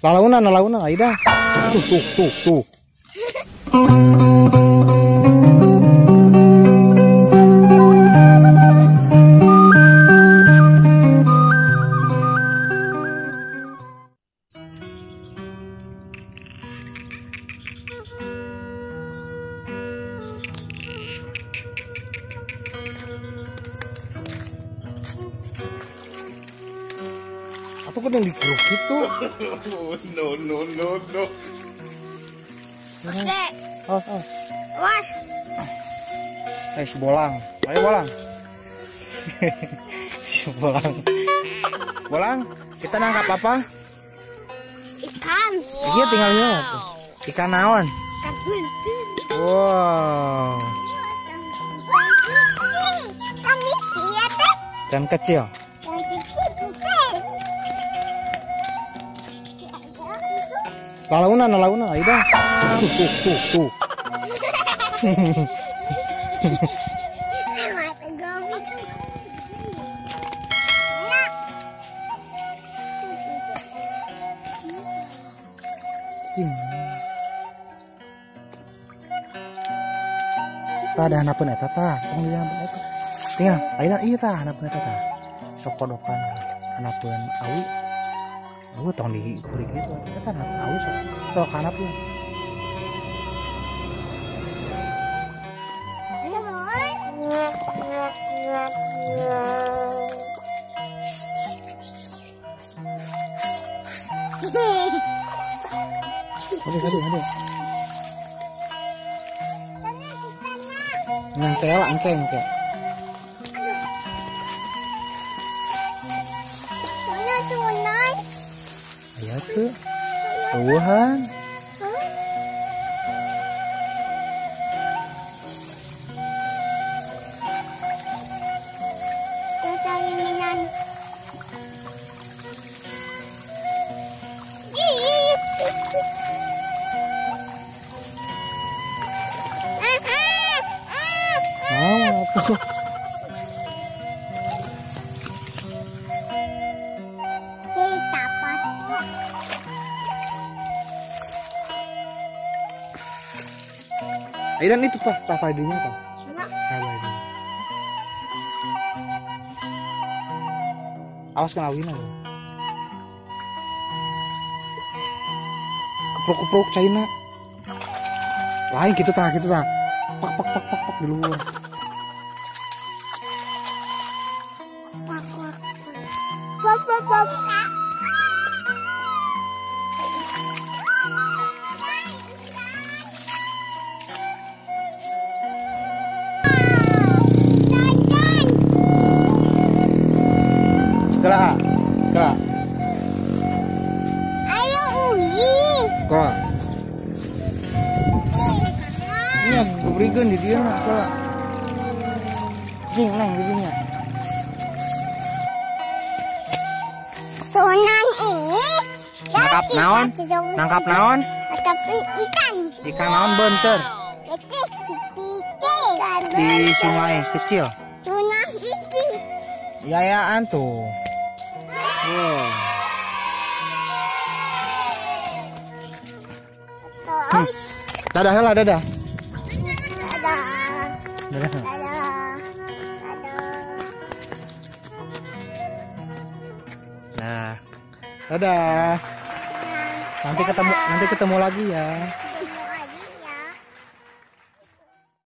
Lalaunan, lalaunan, Aida. Tuh, tuh, tuh, tuh. Atau kan yang dikeruk gitu. No, no, no, no. Awas, awas. Awas. Si bolang. Ayo bolang. Si bolang. Bolang, kita nangkap apa? Ikan. Iya, tinggal lihat. Ikan naon? Ikan bunting. Wow. Ikan kecil. Lalaunan, lalaunan, Aida. Tuh, tuh, tuh, tuh. Tah ada hanapun eta tah, tong di hanapun eta. Tinggal, Aida iya tah hanapun eta tah. Sokodokan hanapun awi. Oh, tong di beri gitu. Eta hanapun awi sok. Tuh hanapun. Aduh, aduh, aduh. Ngangkel, angke, angke. Ayo tuh, tuhan. Aidan itu pak, pak padinya pak. Mana? Awas kena awina. Keprok-keprok China. Lain gitu tah, gitu tah. Pak pak pak pak pak di luar. Pak pak pak pak pak. Gerak, gerak. Ayo uji. Kok? Ini berikan di dia nak salah. Sing neng di dinya. Tunan ini. Nangkap naon? Nangkap naon? Tapi ikan. Ikan naon bentar? Di sungai kecil. Tunas iki. Yayaan tuh. Wow. Dadah lah, dadah. Dadah. Dadah. Dadah. Dadah. Nah. Dadah. Nanti ketemu lagi ya.